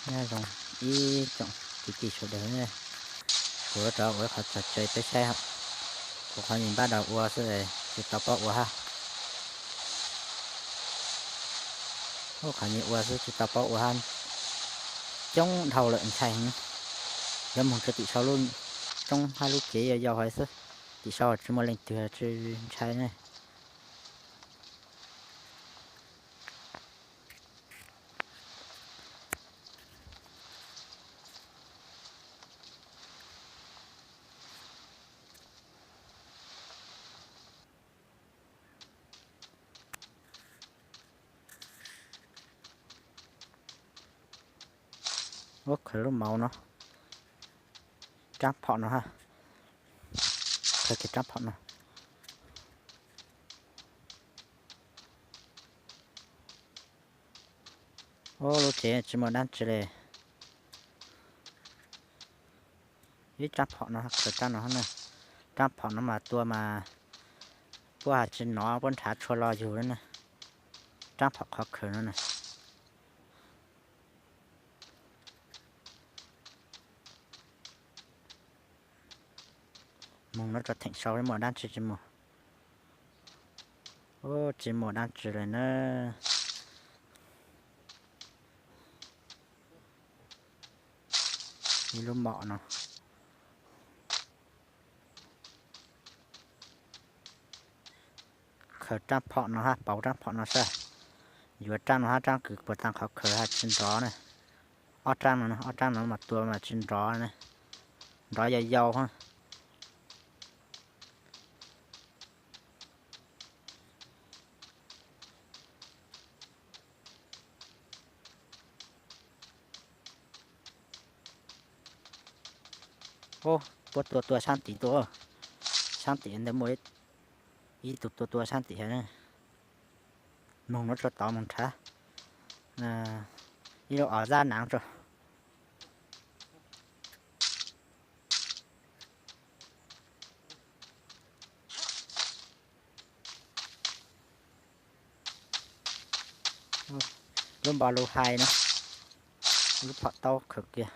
Nyob zoo ib tsoom kwv tij sawv daws, kuv rov ua qhov txog tsev peb saib, kuv qhov nyuam npab daus ua xwb, tsis tau paub ua hab. Ua qhov nyuam ua xwb tsis tau paub ua hab. Coob dhau lawm ntshai heev. Yuav moog rua tim sau lub roob hab lub tsev yau yau hov xwb, tim sau tsis muaj leej twg tsis ntshai ne. Ua khaws lub mauv no, rab phom no hab, khaws kiag rab phom no. Ua lub tsev tsis muaj dab tsi le. Ib rab phom no, khaws rab no na, rab phom no mas tua mas puab has tsis nov, puab nrhav tshua lo yug na. Rab phom qhov khaws no na. Moog no rua theem sau muaj dab tsi tsis muaj. Tsis muaj dab tsi le na. Ib lub mom no. Khaws rab phom no hab, pauv rab phom no saib. Yuav rab no hab rab kws puag ta qhov khaws hab tsis nrov na. Ob rab no, ob rab no mas tua mas tsis nrov na. Nrov yau yau hab. Puab tua tua saab tim tuaj, saab tim ntawd muaj ib tug tua tua saab tim hab. Moog no tsuas tau moog nrhav ib lub os zab naav tso. Lub npo lub hais no, lub phom taub khaws kiag.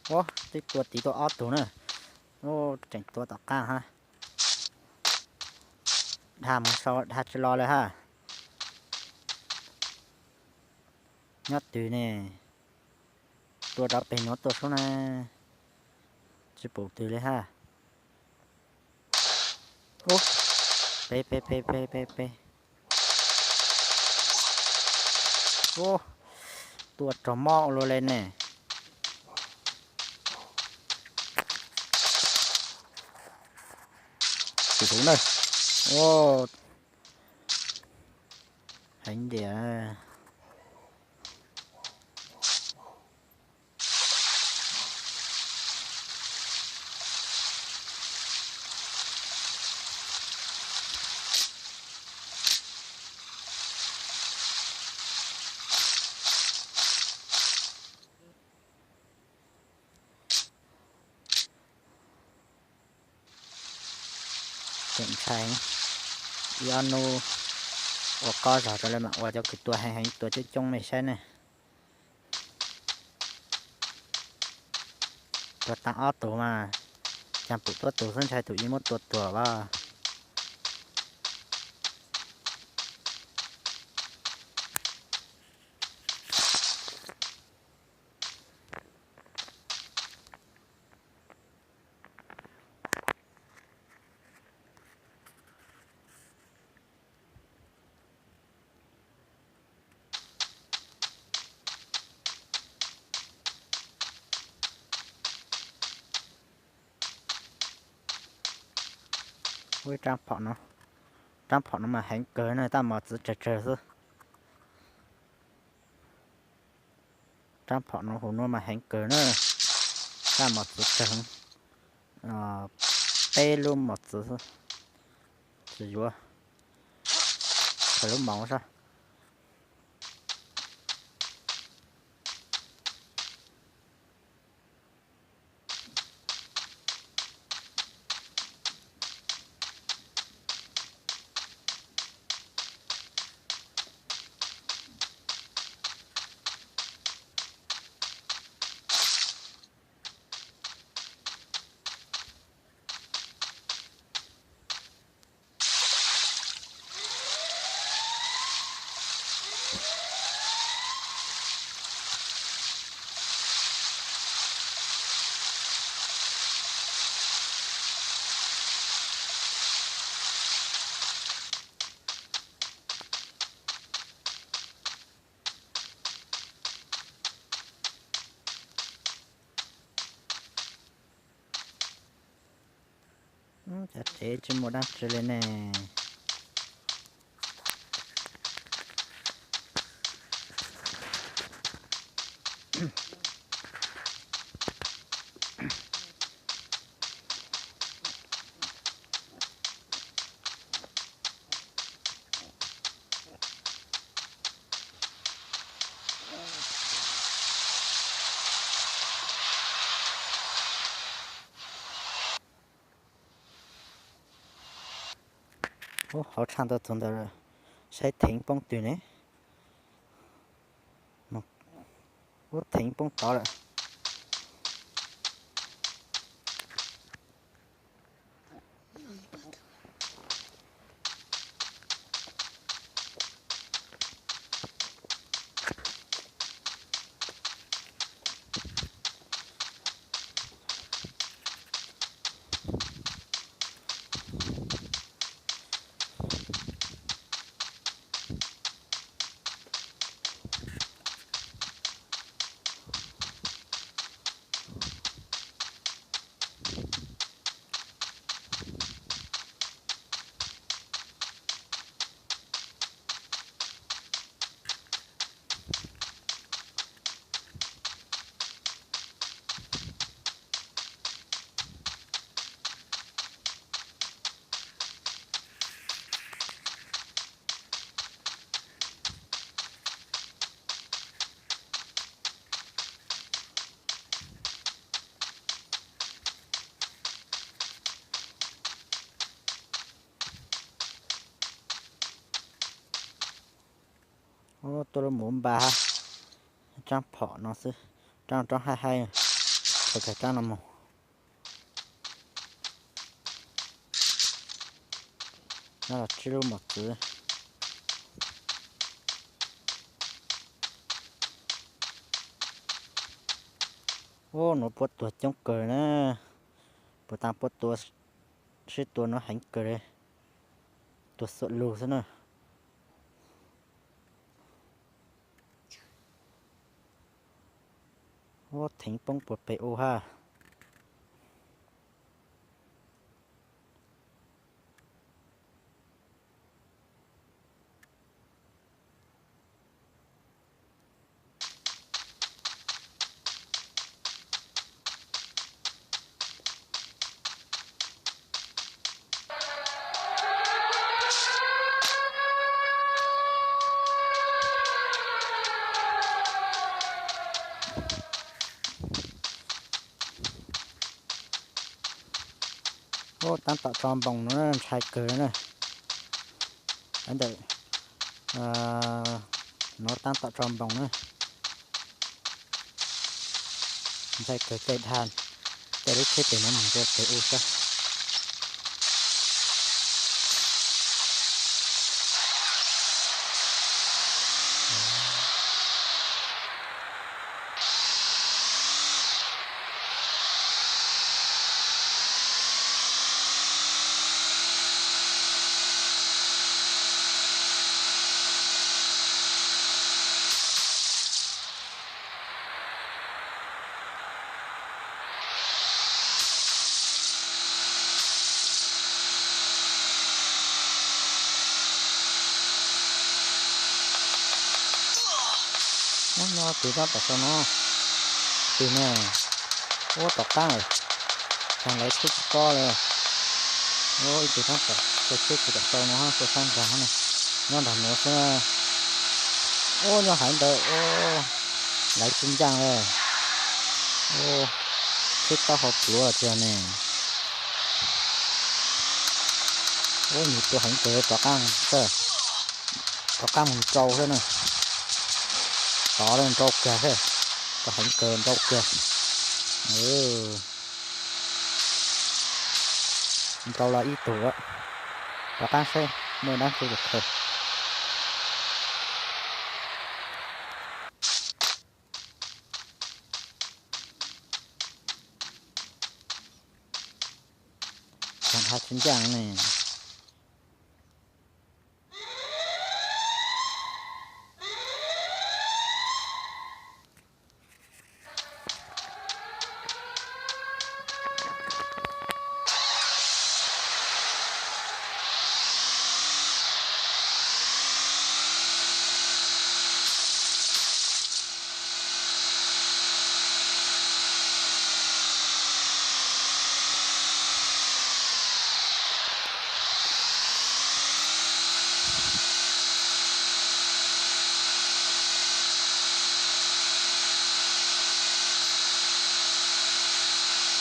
Ua, twb tua tiv tuaj ob tug na. Ua, tseem tua tom qaab hab. Dhau moog sau dhau tsi los le hab. Nyob twg ne? Tua rov peg nuav tuaj sub na. Tsi pum twg le hab. Ub, peb peb peb peb peb peb. Ub, tua raug mob ua luaj le ne. Tus huv na. Ua, heev tiag. Tseem ntshai, ib ob nub ua qub zog rau lawm mam ua cov kws tua heev heev tua coob coob mej saib ne. Tua taag ob tug mas, caag pum tuab tug xwb ntshai tus ib muab tua tuag as. Ub, rab phom no, rab phom no mas heev kawg na, tab mos txwv tsawg tsawg xwb. Rab phom no huv nuav mas heev kawg na, tab mos txwv tsawg, peb lub mos txwv xwb, tsis yuav, khaws lub mos sab. Cov tsev tsis muaj dab tsi li ne. Ub, hauv tshaj ntawd txog ntawd, saib theev poob twg ne. Ub, theev poob tod lawm. Tuaj lub mus npaj hab, tsaab phom no xwb, tsaab roob haib haib, khaws kiag tsaab no mus. Nyob los tsib lub mos txwv. Ub, nuav puab tua coob kawg na, puag ta puab tua, sib tua nuav heev kawg li, tua xuam lug xwb na. Ub, theev poob puag pem u hab. Ub, taab tom tso npoos nuav ntshai kawg na. Ntawm nuav taab tom tso npoos na. Ntshai kawg, caij dhau, caij lub tsheb pem nuav mus rau pem u xwb. Ub, nyob tus taab tom sau no, tus ne, ub, tom qaab lawm, tsaag lawv tsheb tsis tob li. Ub, ib tug taab tom sau tsheb tsis tom sau no, sau sab nraag na, nyob nraag nuav xwb. Ub, nyob haiv ntawd, ub, lawv tsis ncaaj li. Ub, tsheb taub hau pluav tsis yog ne. Ub, nwg tua heev kawg, rov qaab, rov qaab mus nrau xwb na. Tod nrau kawg xwb, tua heev kawg nrau kawg. Nrau los ib tug, rov qaab saib muaj dlaab tsi khaws. Tsaag dhau tsis ncaaj ne.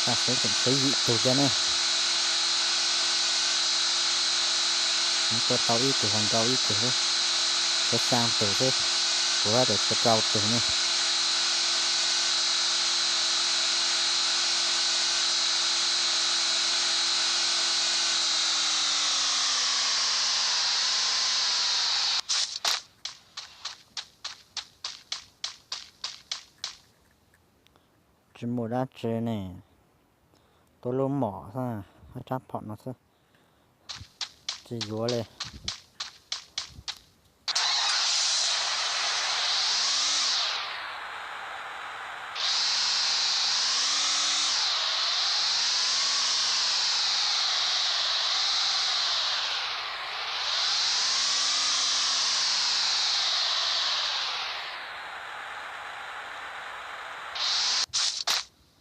Tam sim tseem tshuav yim tug thiab ne. Tua tau ib tug ho nrau ib tug xwb, tshuav xyaa tug xwb, kuv tab tom tshuav rau tug ne. Tsis muaj dab tsi ne, tua lub mom xwb, hab rab phom no xwb, tsis yuav li.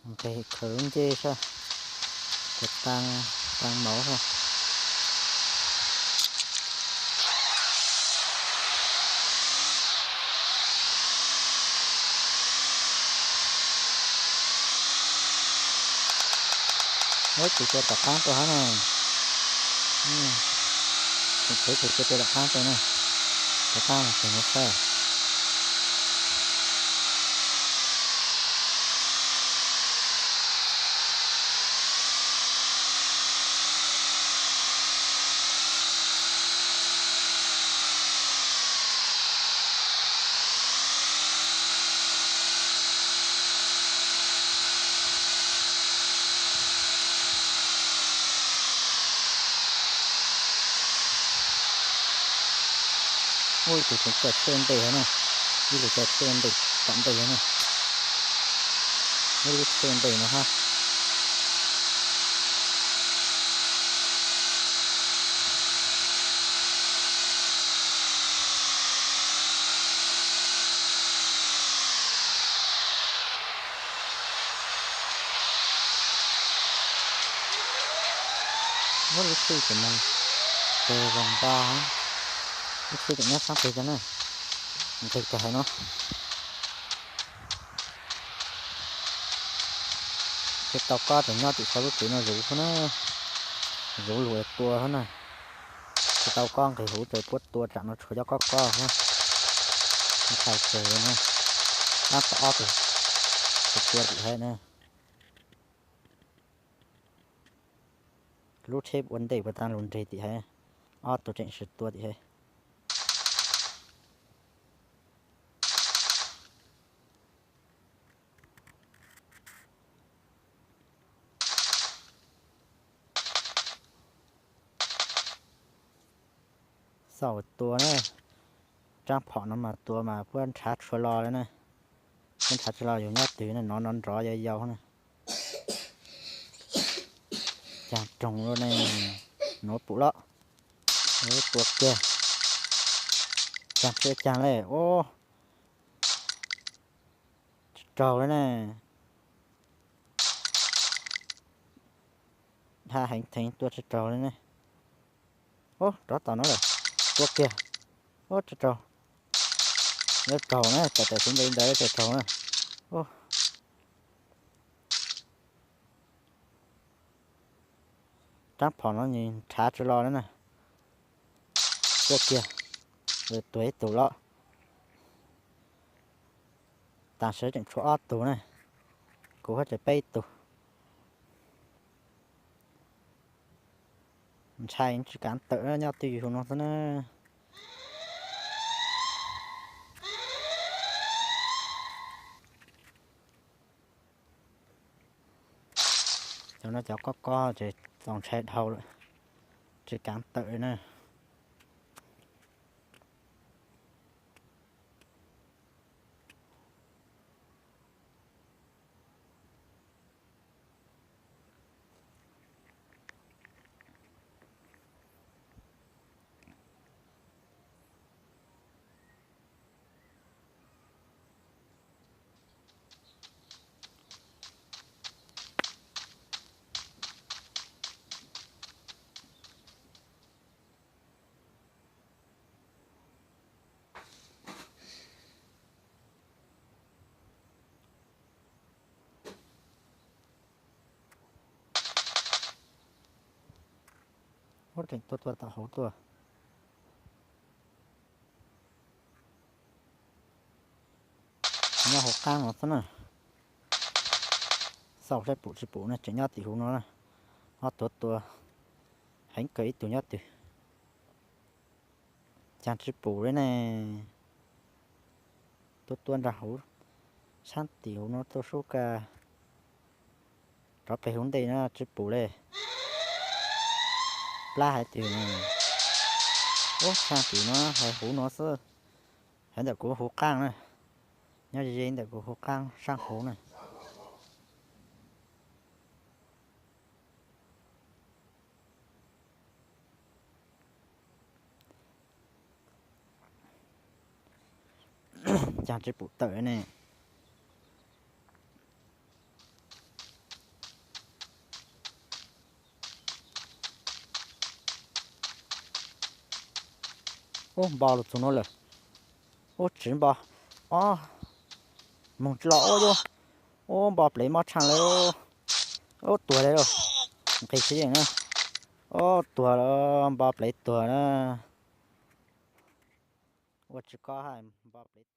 Nqis khaws lub ncej sab, tas, tas mauv sab. Ub, tus tua tom qaab tuaj hab na. Tseem tshuav ib tug tua tom qaab tuaj na. Tom qaab tus no sab. Ub, ib tug tseem coj tsheb ua ntej hab na. Ib tug coj tsheb ua ntej tom ntej hab na. Ub, lub tsheb ua ntej no hab. Ub, lub tsheb tseem moog peg voog npa, lub tsheb tseem nyob saab peg cov na, nqis kag hais no. Tsis tau kob, tseem nyob tim sau lub tsev no zuv hab na, zuv lug tua hab na. Tsis tau kob nqis huv, tseem puab tua tsam no tshuav cov kob kob hab. Ntshai kawg li na. Tab tom ob tug sib tua tim haiv na. Lub tsheb ua ntej puag ta lug nreg tim haiv, ob tug tseem sib tua tim haiv. Xauj tua na, rab phom no mas tua mas puab nrhav tshua lo le na. Puab nrhav tshua lo yug nyob twg ne, nov nov nrov yau yau na. Caag roog lawm ne, nuav pum lawm. Tua kiag. Caag tsi caag le, ub, tsi raug le ne. Hab heev theev tua tsi raug le ne. Ub, rov tom nuav lawm. Tua kiag. Ub, tsi raug. Yuav raug na, tam tam xiv ntev ntawd tsi raug na. Ub. Rab phom no nws nrhav tsi los le na. Tua kiag, tuag ib tug lawm. Tam sim tseem tshuav ob tug na, kuv hab tseem peb tug. Ntshai tsis kav tawm, nyob twj ywm huv no xwb na. Cov no cov kob kob ces txaus ntshai dhau lawm, tsis kav tawm na. Ub, tseem tuaj tuaj tom hauv tuaj. Nyob hauv qab no xwb na. Xauj saib pum tsis pum ne, tseem nyob tim hauv no na. Ob tuag tuag, heev kawg ib tug nyob twg. Cas tsis pum li ne. Tuaj tuaj nram hauv, sab tim hauv no tuaj sub ka. Rov pem hauv ntej no tsis pum li. Plab hais tias, ub, sab tim no hais hauv no xwb. Hais ntawm kuv hauv qab na. Nyob ze ze ntawm kuv hauv qab sab hauv na. Cas tsis pum tawm ne. Ub, npo los txog no lawm. Ub, tsis npo. Ob, moog tsis los ub, ub, npo plev mob tshaaj lawm. Ub, tuag li lauj. Nqis tsis yeej na. Ub, tuag lawm, npo plev tuag na. Ua tsis kob hab npo plev tuag.